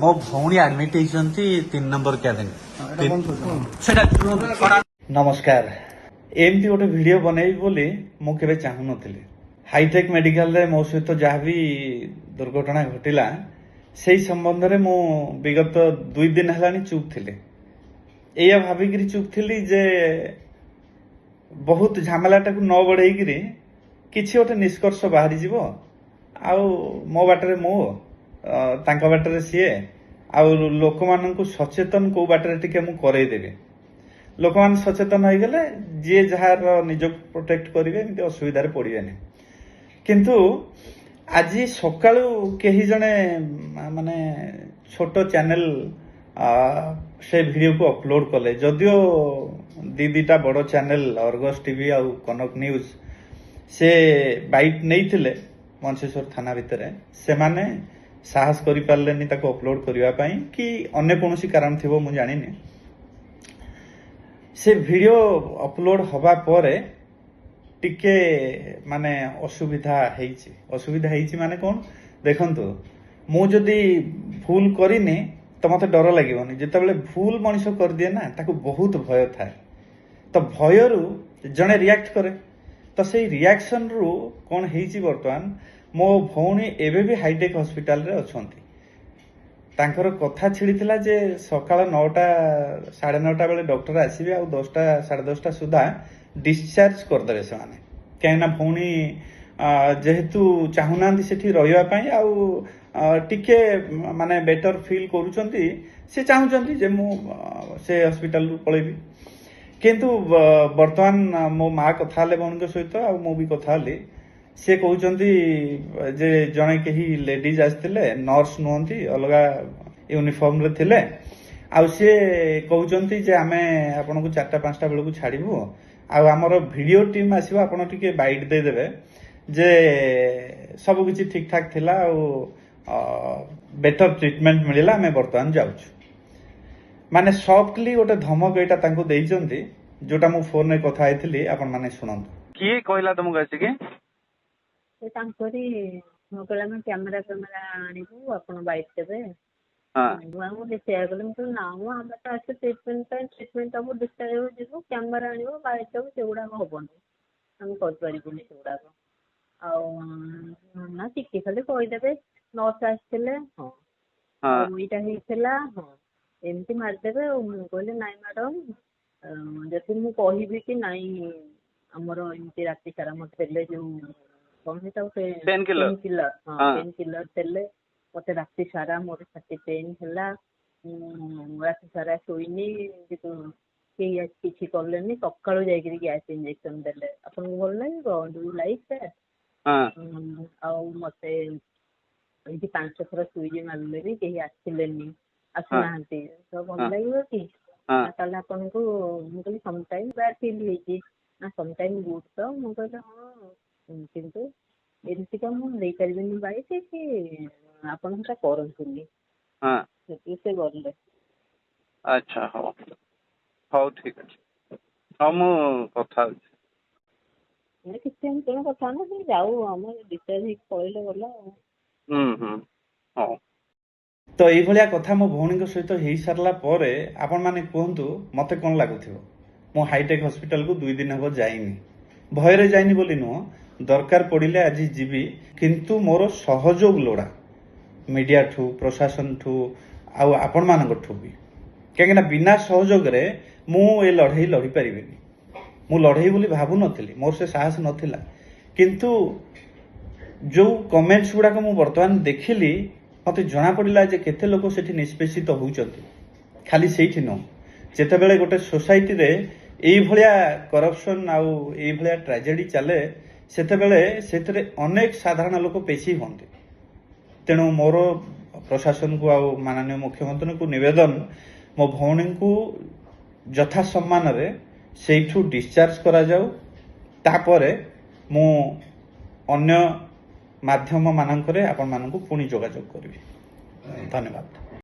ମୋ ଭଉଣୀ ଆଡମିଟ୍ ହେଇଛନ୍ତି 3 ନମ୍ବର କ୍ୟାବିନ। ସେଟା ନମସ୍କାର। ଏମିତି ଗୋଟେ ଭିଡିଓ ବନେଇବି ବୋଲି ମୁଁ କେବେ ଚାହୁଁନଥିଲି। ହାଇଟେକ୍ ମେଡିକାଲରେ ମୋ ସହିତ ଯାହା ବି ଦୁର୍ଘଟଣା ଘଟିଲା, ସେଇ ସମ୍ବନ୍ଧରେ ମୁଁ ବିଗତ 2 ଦିନ ହେଲାଣି ଚୁପ୍ ଥିଲି। ଏଇଆ ଭାବିକିରି ଚୁପ୍ ଥିଲି ଯେ ବହୁତ ଝାମେଲାଟାକୁ ନ ବଢେଇକିରି କିଛି ଗୋଟେ ନିଷ୍କର୍ଷ ବାହାରିଯିବ ଆଉ ମୋ ବାଟରେ ମୁଁ, ତାଙ୍କ ବାଟରେ ସିଏ, ଆଉ ଲୋକମାନଙ୍କୁ ସଚେତନ କୋଉ ବାଟରେ ଟିକେ ମୁଁ କରେଇଦେବି। ଲୋକମାନେ ସଚେତନ ହେଇଗଲେ ଯିଏ ଯାହାର ନିଜକୁ ପ୍ରୋଟେକ୍ଟ କରିବେ, ଏମିତି ଅସୁବିଧାରେ ପଡ଼ିବେନି। କିନ୍ତୁ ଆଜି ସକାଳୁ କେହି ଜଣେ ମାନେ ଛୋଟ ଚ୍ୟାନେଲ ସେ ଭିଡିଓକୁ ଅପଲୋଡ କଲେ। ଯଦିଓ ଦି ଦିଟା ବଡ଼ ଚ୍ୟାନେଲ ଅର୍ଗସ୍ ଟିଭି ଆଉ କନକ ନ୍ୟୁଜ ସେ ବାଇଟ୍ ନେଇଥିଲେ ମଞ୍ଚେଶ୍ୱର ଥାନା ଭିତରେ, ସେମାନେ ସାହସ କରିପାରିଲେନି ତାକୁ ଅପଲୋଡ କରିବା ପାଇଁ କି ଅନ୍ୟ କୌଣସି କାରଣ ଥିବ, ମୁଁ ଜାଣିନି। ସେ ଭିଡିଓ ଅପଲୋଡ ହବା ପରେ ଟିକେ ମାନେ ଅସୁବିଧା ହେଇଛି। ଅସୁବିଧା ହେଇଛି ମାନେ କ'ଣ? ଦେଖନ୍ତୁ, ମୁଁ ଯଦି ଭୁଲ କରିନି ତ ମତେ ଡର ଲାଗିବନି। ଯେତେବେଳେ ଭୁଲ ମଣିଷ କରିଦିଏ ନା, ତାକୁ ବହୁତ ଭୟ ଥାଏ। ତ ଭୟରୁ ଜଣେ ରିଆକ୍ଟ କରେ। ତ ସେଇ ରିଆକ୍ସନରୁ କ'ଣ ହେଇଛି, ବର୍ତ୍ତମାନ ମୋ ଭଉଣୀ ଏବେ ବି ହାଇଟେକ୍ ହସ୍ପିଟାଲରେ ଅଛନ୍ତି। ତାଙ୍କର କଥା ଛିଡ଼ିଥିଲା ଯେ ସକାଳ 9ଟା 9:30 ବେଳେ ଡକ୍ଟର ଆସିବେ ଆଉ 10ଟା 10:30 ସୁଦ୍ଧା ଡିସଚାର୍ଜ କରିଦେବେ ସେମାନେ। କାହିଁକିନା ଭଉଣୀ ଯେହେତୁ ଚାହୁଁନାହାନ୍ତି ସେଠି ରହିବା ପାଇଁ ଆଉ ଟିକେ ମାନେ ବେଟର ଫିଲ୍ କରୁଛନ୍ତି, ସେ ଚାହୁଁଛନ୍ତି ଯେ ମୁଁ ସେ ହସ୍ପିଟାଲରୁ ପଳେଇବି। କିନ୍ତୁ ବର୍ତ୍ତମାନ ମୋ ମା କଥା ହେଲେ ଭଉଣୀଙ୍କ ସହିତ ଆଉ ମୁଁ ବି କଥା ହେଲି। ସେ କହୁଛନ୍ତି ଯେ ଜଣେ କେହି ଲେଡିଜ ଆସିଥିଲେ, ନର୍ସ ନୁହନ୍ତି, ଅଲଗା ୟୁନିଫର୍ମରେ ଥିଲେ। ଆଉ ସିଏ କହୁଛନ୍ତି ଯେ ଆମେ ଆପଣଙ୍କୁ 4ଟା 5ଟା ବେଳକୁ ଛାଡ଼ିବୁ ଆଉ ଆମର ଭିଡିଓ ଟିମ୍ ଆସିବ, ଆପଣ ଟିକେ ବାଇଟ୍ ଦେଇଦେବେ ଯେ ସବୁ କିଛି ଠିକ ଠାକ ଥିଲା ଆଉ ବେଟର ଟ୍ରିଟମେଣ୍ଟ ମିଳିଲା, ଆମେ ବର୍ତ୍ତମାନ ଯାଉଛୁ। ମାନେ ସଫ୍ଟଲି ଗୋଟେ ଧମକ ଏଇଟା ତାଙ୍କୁ ଦେଇଛନ୍ତି, ଯୋଉଟା ମୁଁ ଫୋନରେ କଥା ହେଇଥିଲି। ଆପଣମାନେ ଶୁଣନ୍ତୁ। କିଏ କହିଲା ତମକୁ ଆସିକି? ସେ ତାଙ୍କରି ମୁଁ କହିଲେ, ଆମେ କ୍ୟାମେରା ଫ୍ୟାମେରା ଆଣିବୁ, ଆପଣ ବାଇଟ୍ ଦେବେ। ମୁଁ ସେଇଆ କହିଲି। ମୁଁ କହିଲି, ନା ମ, ଆମେ ତ ଆସିଛୁ ଟ୍ରିଟମେଣ୍ଟ ପାଇଁ, ଟ୍ରିଟମେଣ୍ଟ ହବୁ, ଡିସଚାର୍ଜ ହବୁ, ଯିବୁ। କ୍ୟାମେରା ଆଣିବ, ବାଇଟ୍ ଦେବୁ, ସେଗୁଡ଼ାକ ହବନି, ଆମେ କରିପାରିବୁନି ସେଗୁଡ଼ାକ। ଆଉ ନା, ଟିକେ ଖାଲି କହିଦେବେ ନର୍ସ ଆସିଥିଲେ, ହଁ, ଆଉ ଏଇଟା ହେଇଥିଲା, ହଁ, ଏମିତି ମାରିଦେବେ। ଆଉ ମୁଁ କହିଲି, ନାଇଁ ମ୍ୟାଡ଼ାମ୍, ଯଦି ମୁଁ କହିବି କି ନାଇଁ ଆମର ଏମିତି ରାତି ସାରା ମୋତେ ଦେଲେ ଯୋଉ କ'ଣ ସେଇଟା ଗୋଟେ ପେନ୍ କିଲର। ପେନ୍ କିଲର, ହଁ, ପେନ୍ କିଲର ଦେଲେ ମୋତେ, ରାତି ସାରା ମୋର ଛାତି ପେନ୍ ହେଲା, ମୁଁ ରାତି ସାରା ଶୋଇନି, କିନ୍ତୁ କେହି ଆସି କିଛି କଲେନି, ସକାଳୁ ଯାଇକିରି ଗ୍ୟାସ୍ ଇଞ୍ଜେକ୍ସନ୍ ଦେଲେ, ଆପଣଙ୍କୁ ଭଲ ଲାଗିବ? Do you like that? ଆଉ ମୋତେ ଏଇଠି ପାଞ୍ଚ ଥର ସୁଇଚ୍ ମାରିଲେ ବି କେହି ଆସିଲେନି, ଆସୁନାହାନ୍ତି, ତ ଭଲ ଲାଗିବ କି? ନା, ତାହେଲେ ଆପଣଙ୍କୁ ମୁଁ କହିଲି ସମଟାଇମ୍ ବ୍ୟାଡ୍ ଫିଲ୍ ହେଇଛି ନା ସମଟାଇମ୍ ଗୁଡ୍? ତ ମୁଁ କହିଲି ହଁ, କିନ୍ତୁ ଏମିତିକା ମୁଁ ଦେଇପାରିବିନି ବାଇଟ୍ କି ଆପଣ ସେଟା କରନ୍ତୁନି। ସେତିକି ସେ ଗଲେ। ଆଚ୍ଛା, ହଉ ହଉ, ଠିକ ଅଛି। ହଉ, ମୁଁ କଥା ହଉଛି। ନା, କିଛି ଏମିତି କଣ କଥା ନା, ସେ ଯାଉ, ଆମ ଡିସଚାର୍ଜ ହେଇକି ପଳେଇଲେ ଗଲା ଆଉ। ହୁଁ ହୁଁ ହଉ। ତ ଏଇଭଳିଆ କଥା ମୋ ଭଉଣୀଙ୍କ ସହିତ ହେଇସାରିଲା ପରେ ଆପଣମାନେ କୁହନ୍ତୁ ମତେ କ'ଣ ଲାଗୁଥିବ? ମୁଁ ହାଇଟେକ୍ ହସ୍ପିଟାଲକୁ 2 ଦିନ ହେବ ଯାଇନି। ଭୟରେ ଯାଇନି ବୋଲି ନୁହଁ, ଦରକାର ପଡ଼ିଲେ ଆଜି ଯିବି। କିନ୍ତୁ ମୋର ସହଯୋଗ ଲୋଡ଼ା ମିଡ଼ିଆଠୁ, ପ୍ରଶାସନଠୁ ଆଉ ଆପଣମାନଙ୍କଠୁ ବି। କାହିଁକିନା ବିନା ସହଯୋଗରେ ମୁଁ ଏ ଲଢ଼େଇ ଲଢ଼ିପାରିବିନି। ମୁଁ ଲଢ଼େଇ ବୋଲି ଭାବୁନଥିଲି, ମୋର ସେ ସାହସ ନଥିଲା। କିନ୍ତୁ ଯୋଉ କମେଣ୍ଟସ ଗୁଡାକ ମୁଁ ବର୍ତ୍ତମାନ ଦେଖିଲି, ମତେ ଜଣାପଡ଼ିଲା ଯେ କେତେ ଲୋକ ସେଠି ନିଷ୍ପେଷିତ ହଉଛନ୍ତି। ଖାଲି ସେଇଠି ନୁହଁ, ଯେତେବେଳେ ଗୋଟେ ସୋସାଇଟିରେ ଏଇଭଳିଆ କରପସନ ଆଉ ଏଇଭଳିଆ ଟ୍ରାଜେଡି ଚାଲେ, ସେତେବେଳେ ସେଥିରେ ଅନେକ ସାଧାରଣ ଲୋକ ପେଶି ହୁଅନ୍ତି। ତେଣୁ ମୋର ପ୍ରଶାସନକୁ ଆଉ ମାନନୀୟ ମୁଖ୍ୟମନ୍ତ୍ରୀଙ୍କୁ ନିବେଦନ, ମୋ ଭଉଣୀଙ୍କୁ ଯଥା ସମ୍ମାନରେ ସେଇଠୁ ଡିସଚାର୍ଜ କରାଯାଉ। ତାପରେ ମୁଁ ଅନ୍ୟ ମାଧ୍ୟମ ମାନଙ୍କରେ ଆପଣମାନଙ୍କୁ ପୁଣି ଯୋଗାଯୋଗ କରିବି। ଧନ୍ୟବାଦ।